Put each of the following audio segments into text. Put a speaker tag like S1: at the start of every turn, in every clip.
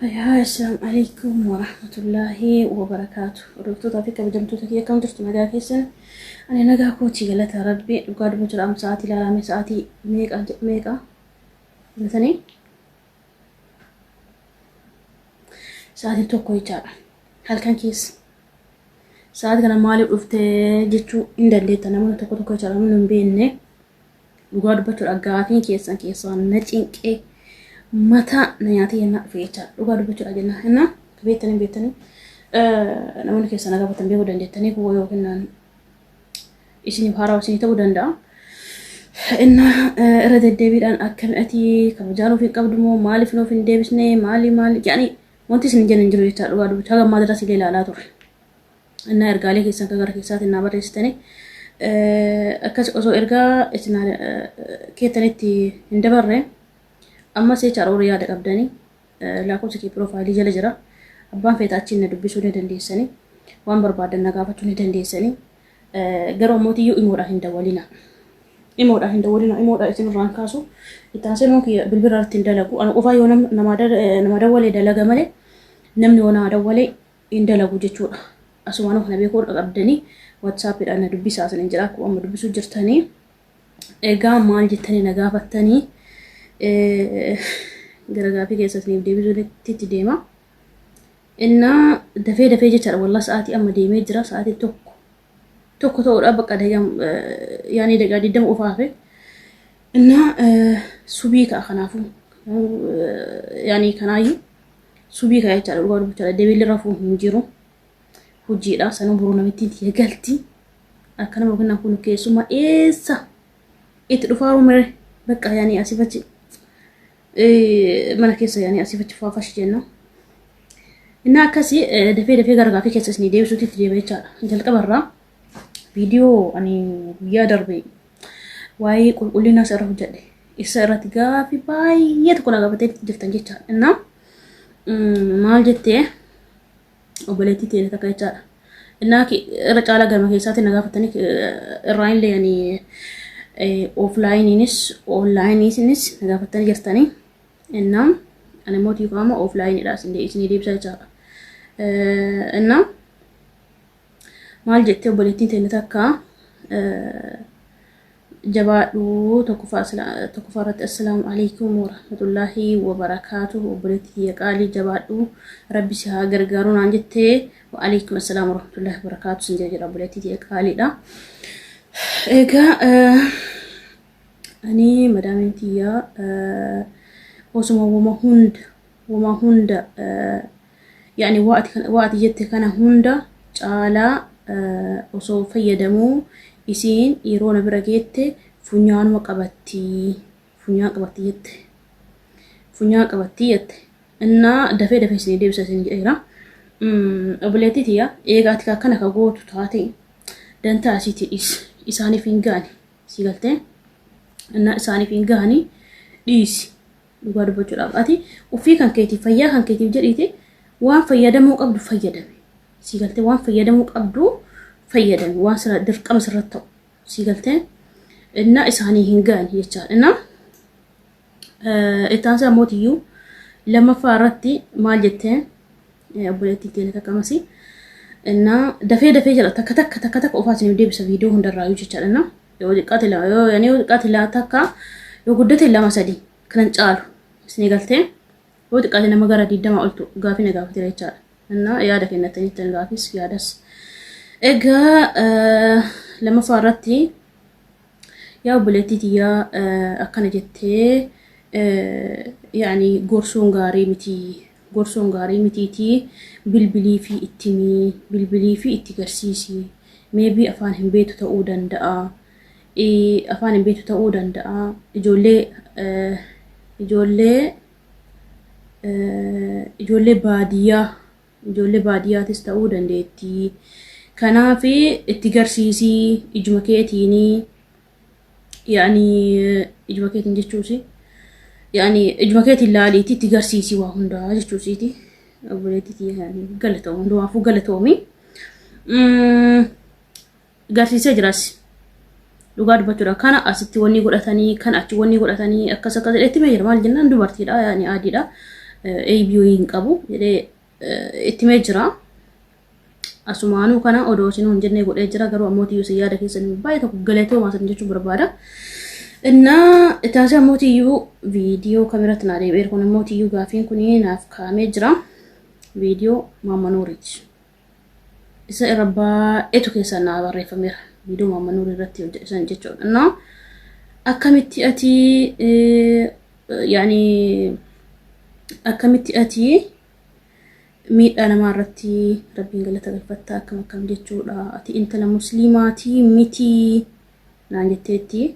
S1: Yaa Assalaamu alaikum warahmatullaahi wabarakaatu. Hordoftoota fi kabajamtoota kiyya, akkam jirtu? Nagaa keessan? Ani nagaa kootii, galata Rabbi. Dhugaa dubbachuu amma sa'aatii ilaalame, sa'aatii meeqa meeqa galatanii, sa'aatiin 1 jechaadha. Halkan keessa. Sa'aatii kana maaliif dhufte jechuu hin dandeetta namoonni tokko tokko jechaadha, namni hin beekne. Dhugaa dubbachuudha gaafiin keessan keessaa na cinqee mataa na nyaatee jennaa dhufe jechaadha. Dhugaa dubbachuudha jennaa. Innaa beektanii beektanii namoonni keessan na gaafatan beekuu dandeettanii kuwwa yookiin naan isiniif haarawaa isinii ta'uu danda'a. Innaa irra deddeebiidhaan akkami ati kabajaa nuuf hin qabdu moo, maaliif nuuf hin deebisne, maali maali jedhanii wanti isin hin jenne hin jiru jechaadha. Dhugaa dubbachuu haga ammaa irras illee ilaalaa turre. Innaa ergaalee keessan kan gara keessaatiin naa barreessitanii akkas osoo ergaa isin keettanitti hin dabarre, ammas jechaadha, warri yaada qabdanii lakkoofsa kee piroofaayilii jala jira. Abbaan feeta achiin na dubbisuu ni dandeessanii. Waan barbaadan na gaafachuu ni dandeessanii. Garuu ammootiyyuu imoodhaan hin dawwalina. Imoodhaan hin dawwalina. Imoodhaan isin irraan kaasu. Itti aansee immoo kiyya bilbila irratti hin dalagu. Ana qofaa yoo nama dawwalee dalaga malee namni yoo naa dawwalee hin dalagu jechuudha. Asumaanuu kana beekuu qabdanii WhatsAppiidhaan na dubbisaa isinin jedha, akkuma amma dubbisuu jirtanii. Egaa maal jettanii na gaafattanii, gara gaafii keessa isiniif deebisuutti itti deema. Innaa dafee dafee jechaadha, wallah sa'aatii amma deemee jira, sa'aatii 1 1 ta'uudha, bakka yaanii daqiiqaa 20 qofa hafe. Innaa subii ka'a, kanaafuu yaanii kanaayyuu subii ka'a jechaadha. Dhugaa dubbachaadha, deebiillee rafuu hin jiru, hojiidha sanuu boruu namittiin tiyya galti. Akka nama kennaa kun keessumaa eessa itti dhufaaru mere, bakka yaanii asifachi mana keessa yaanii asifachi faafashi jenna. Innaa akkasii dafee dafee gara gaafii keessa isinii deebisuutti itti deema jechaadha. Jalqabarraa viidiyoo ani guyyaa darbe waa'ee qulqullina isa irra hojjedhe. Isa irratti gaafii baay'ee tokko na gaafatee jirtan jechaadha. Innaa maal jettee obboleettii teenya takka jechaadha. Innaa irra caalaa galma keessaatiin na gaafatanii, irraa illee ani offlaayiniinis onlaayiniinis na gaafatanii jirtanii. Innaa ani immoo tiifaama offlaayiniidha isinii deebisa jechaadha. Innaa maal jettee obboleettiin teenya takka, jabaadhu, tokkoffaa irratti assalaamu alaikum warahmatullaahi wabarakaatuh, obboleettii kiyya qaalii, jabaadhu, Rabbi si haa gargaaru naan jettee, wa alaikum assalaam warahmatullaahi wabarakaatuh sin jedha obboleettii kiyya qaaliidha. Egaa ani madaamiin tiyya osuma wama hunda yaani waa ati jette kana hunda caalaa osoo fayyadamuu, isiin yeroo na bira geette funyaanuma qabatti, funyaan qabatti jette, funyaan qabatti jette. Innaa dafee dafee isinii deebisa isin jedheera. Obboleettii tiyya, eegaa ati akkana ka gootu taate dantaa isiitii dhiisi, isaaniif hin ga'ani, si galtee? Innaa isaaniif hin ga'ani, dhiisi. Dhugaa dubbachuudhaaf ati ufii kan keetiif, fayyaa kan keetiif jedhiiti waan fayyadamuu qabdu fayyadame, si galtee? Waan fayyadamuu qabdu fayyadame, waan sira dirqama sirratti ta'u, si galtee? Innaa isaanii hin ga'ani jechaadha. Innaa itti aansee ammootiyyuu lammaffaa irratti maal jettee obboleettii teenya takka amasi, innaa dafee dafee jedha, takka takka takka takka ofaa isiniif deebisa viidiyoo hundarraayyuu jechaadha. Innaa yoo xiqqaate lama, yoo yani yoo xiqqaate lama, takka, yoo guddate lama sadi kanan caalu, isinii galtee? Yoo xiqqaate nama gara 20 oltu gaafii na gaafateera jechaadha. Innaa yaada kennattanii jirtan, gaafis yaadas. Egaa lammaffaa irratti, yaa obboleettii tiyyaa, akkana jettee yaani gorsuun gaarii miti, gorsuun gaarii mitiitii bilbilii fi itti himii, bilbilii fi itti garsiisi. Maybe afaan hin beektu ta'uu danda'a, afaan hin beektu ta'uu danda'a, ijoollee baadiyyaa, ijoollee baadiyyaatis ta'uu dandeetti. Kanaaf itti garsiisii ijuma keetiinii, yaani ijuma keetiin jechuusi, yaani ijuma keetiin laaliitii itti garsiisii waa hundaa jechuusiiti. Obboleettii galatoomi, hundumaafuu galatoomi. Garsiisee jiras. Dhugaa dubbachuudha. Kana asitti wanni godhatanii, kan achi wanni godhatanii, akkas akkas jedhetti mee jira. Maal jennaan, dubartiidha, yaani adiidha. Eebii wayii hin qabu jedhee itti himee jira. Asumaanuu kana odoo isin hin jennee godhee jira garuu ammoo tiyyuu isin yaada keessan baay'ee tokko galatoomaa isin jechuu barbaada. Innaa itti ammoo tiyyuu viidiyoo kamirratti naa deebi'eera kun ammoo tiyyuu gaafiin kun naaf kaa'amee jira. Viidiyoo Maamma Nuuriiti. Isa irra baay'eetu keessaa naa barreeffameera. Viidiyoo Maamma Nuurii irratti hojjetan jechuudha. Innaa akkamitti ati yaani akkamitti ati miidhaa namaa irratti rabbiin galata galfatta akkam akkam jechuudha. Ati intala musliimaatii miti naan jetteetti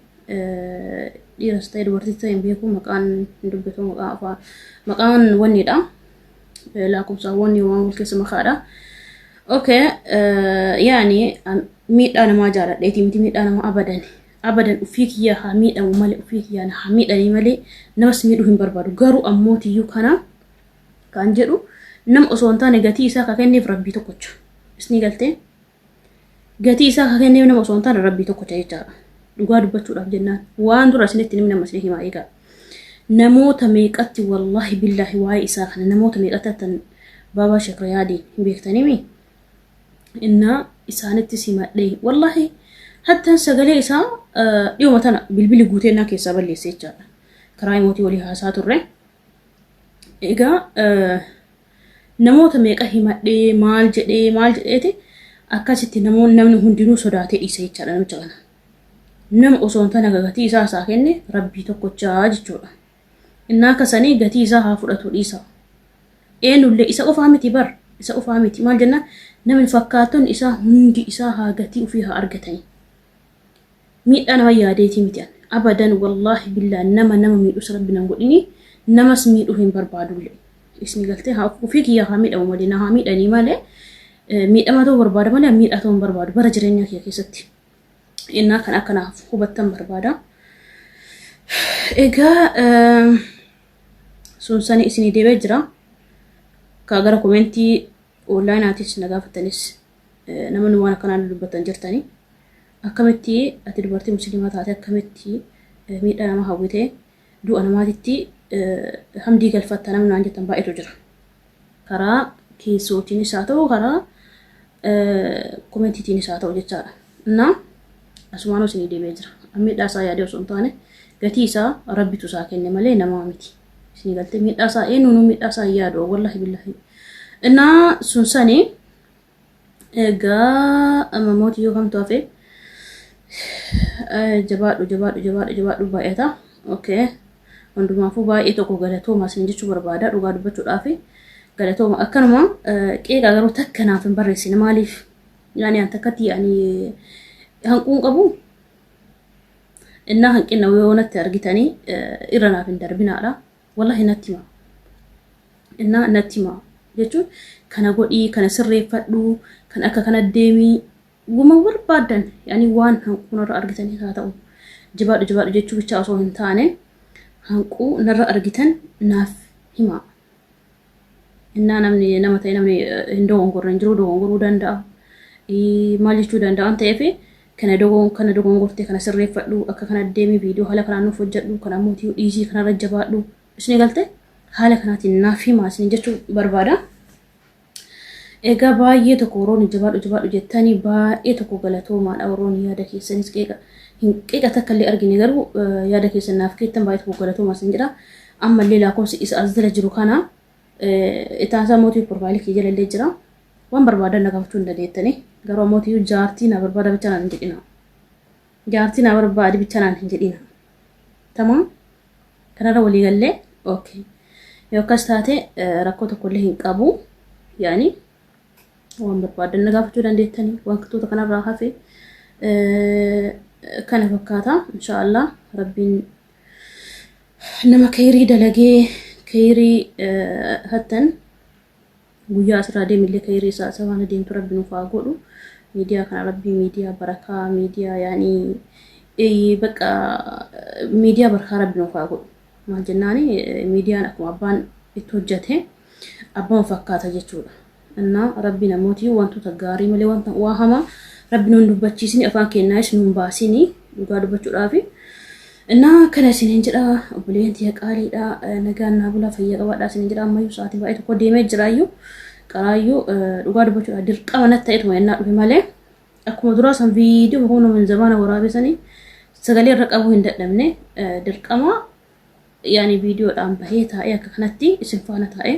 S1: dhiiras ta'e dubartii ta'e hin beeku maqaan hin dubbatu maqaa afaan maqaan wannidha. Lakkoofsaan wanni waan wal keessa makaadha. Okay, yaani miidhaa namaa jaaladheeti miti miidhaa namaa abadan. Abadan ufii kiyyaa haa miidhamu malee ufii kiyyaa haa miidhanii malee namas miidhuu hin barbaadu. Garuu ammoo tiyyuu kana kan jedhu nama osoo hin taane gatii isaa ka kenneef rabbii tokkocha. Isni galtee gatii isaa ka kenneef nama osoo hin taane rabbii tokkocha jechaadha. Dhugaa dubbachuudhaaf jennaan waan dura isinitti namni nama isin himaa eegaa. Namoota meeqatti wallaahi billaahi waa'ee isaa kana namoota meeqatti attan baabaa Sheekh hin beektaniimi? Innaa isaanitti simadhee wallaahi hattan sagalee isaa dhiyuma tana bilbili guuteennaa keessaa balleesse jechaadha. Karaa imootii walii haasaa turre. Egaa namoota meeqa himadhee maal jedhee maal jedheeti akkasitti namoonni namni hundinuu sodaatee dhiise jechaadha namicha kana. Nama osoo hin taane gatii isaa isaa kenne rabbii tokkochaa jechuudha. Innaa akkasanii gatii isaa haa fudhatu dhiisa. Eenyullee isa qofaa miti bar isa qofaa miti maal jenna namni fakkaatonni isaa hundi isaa haa gatii ofii haa argatanii. Miidhaa nama yaadeetii miti abadan wallaahi billaa nama nama miidhus rabbi nan godhini namas miidhuu hin barbaadullee. Isni galtee haa ofii kiyyaa haa miidhamu malee na haa miidhanii malee miidhamaa ta'uu barbaada malee miidhaa ta'uu hin barbaadu bara jireenya kiyya keessatti. Innaa kan akkanaaf hubattan barbaada. Egaa sun sani isinii deebee jira. Ka gara komentii onlaayinaatis na gaafattanis namoonni waan akkanaa dubbatan jirtanii. Akkamitti ati dubartii musliimaa taate akkamitti miidhaa nama hawwitee du'a namaatitti hamdii galfatta namni naan jettan baay'eetu jira. Karaa keessootiinis haa ta'u karaa komentiitiinis haa ta'u jechaadha. Innaa asumaanuu isinii deebi'ee jira. Miidhaa isaa yaadee osoo hin taane gatii isaa rabbitu isaa kenne malee namaa miti. Isinii galtee miidhaa isaa eenyuunuu miidhaa isaa hin yaadu wallahi billahi. Innaa sun sanii egaa amma mootii yoo kamtu hafe jabaadhu jabaadhu jabaadhu jabaadhu baay'ata. Okay. Hundumaafuu baay'ee tokko galatooma isin jechuu barbaada dhugaa dubbachuudhaaf galatooma akkanuma qeeqaa garuu takka naaf hin barreessine maaliif yaani an takkatti yaani hanquun qabu innaa hanqina yoo natti argitanii irra naaf hin darbinaadha wallahi natti hima innaa natti hima jechuun kana godhii kana sirreeffadhu kan akka kana deemii guma barbaadan yaani waan hanquu narra argitanii haa ta'u jabaadhu jabaadhu jechuu bichaa osoo hin taane hanquu narra argitan naaf hima. Innaa namni nama ta'e namni hin dogongorre hin jiru dogongoruu danda'a. Maal jechuu danda'a waan ta'eef kana dogon kana dogongortee kana sirreeffadhu akka kana deemi viidiyoo haala kanaan nuuf hojjedhu kana mootii dhiisii kanarra jabaadhu isin galte haala kanaatiin naaf hima isin jechuu barbaada. Egaa baay'ee tokko warroonni jabaadhu jabaadhu jettanii baay'ee tokko galatoomaadha warroonni yaada keessanis qeeqa hin qeeqa takka illee argine garuu yaada keessan naaf keettan baay'ee tokko galatoomaa isin jedha. Ammallee lakkoofsi isa as jala jiru kana itaasaa mootii piroofaayilii kiyya jala illee jira. Waan barbaadan na gaafachuu hin dandeettanii garuu mootii jaartii na barbaada bicha naan hin jedhina. Jaartii na barbaadi bicha naan hin jedhina. Tamam kanarra walii gallee okay. Yoo akkas taate rakkoo tokkollee hin qabu. Yaani waan barbaadan na gaafachuu dandeettanii wantoota kanarraa hafe kana fakkaata inshaallah rabbiin nama kayrii dalagee kayrii hattan guyyaa asirraa deemillee kayrii isaa isa faana deemtu rabbi nuuf haa godhu miidiyaa kana rabbii miidiyaa barakaa miidiyaa yaani bakka miidiyaa barakaa rabbi nuuf haa godhu maal jennaani miidiyaan akkuma abbaan itti hojjete abbaan fakkaata jechuudha. Innaa rabbi namooti wantoota gaarii malee wanta waa hamaa rabbi nuun dubbachiisini afaan keenyaas nuun baasini dhugaa dubbachuudhaafi. Innaa kana isiniin jedha obboleeyyan tiyya qaaliidha nagaan naa bulaa fayyaa qabaadha isiniin jedha ammayyuu sa'aatii baay'ee tokko deemee jiraayyuu qaraayyuu dhugaa dubbachuudha dirqama natti ta'etuma innaa dhufe malee akkuma duraa san viidiyoo kun min zamaana waraabesanii sagalee irra qabuu hin dadhabne dirqama yaani viidiyoodhaan bahee taa'ee akka kanatti isin faana taa'ee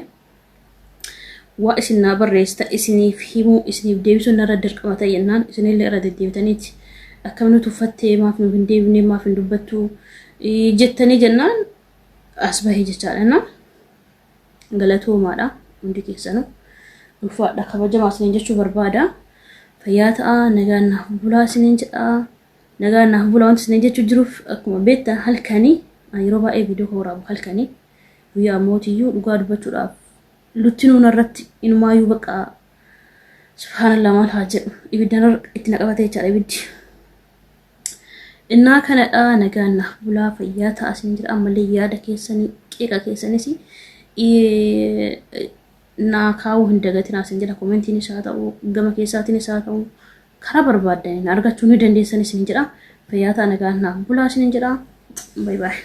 S1: waa isin naa barreessita isiniif himuu isiniif deebisuun narra dirqama ta'e jennaan isinillee irra deddeebitaniiti akkam nu tuffattee maaf nu hin deebine maaf hin dubbattu jettanii jennaan as bahee jechaadha na galatoomaadha hundi keessanuu ulfaadha kabajamaa isiniin jechuu barbaada fayyaa ta'a nagaan naaf bulaa isiniin jedha nagaan naaf bulaa wanti isiniin jechuu jiruuf akkuma beektan halkanii yeroo baay'ee viidiyoo kan waraabu halkanii guyyaa mootiyyuu dhugaa dubbachuudhaaf luttinuu narratti inumaayyuu bakka subhaanallah maal haa jedhu ibidda itti na qabate jechaadha ibiddi. Innaa kanadha nagaan naaf bulaa fayyaa ta'a isin jira ammallee yaada keessanii qeeqa keessanis naa kaa'uu hin dagatinaa isin jira komentiin isaa ta'u gama keessaatiin isaa ta'u karaa barbaaddaniin argachuu ni dandeessan isin jira fayyaa ta'a nagaan naaf bulaa isin jira bay baay.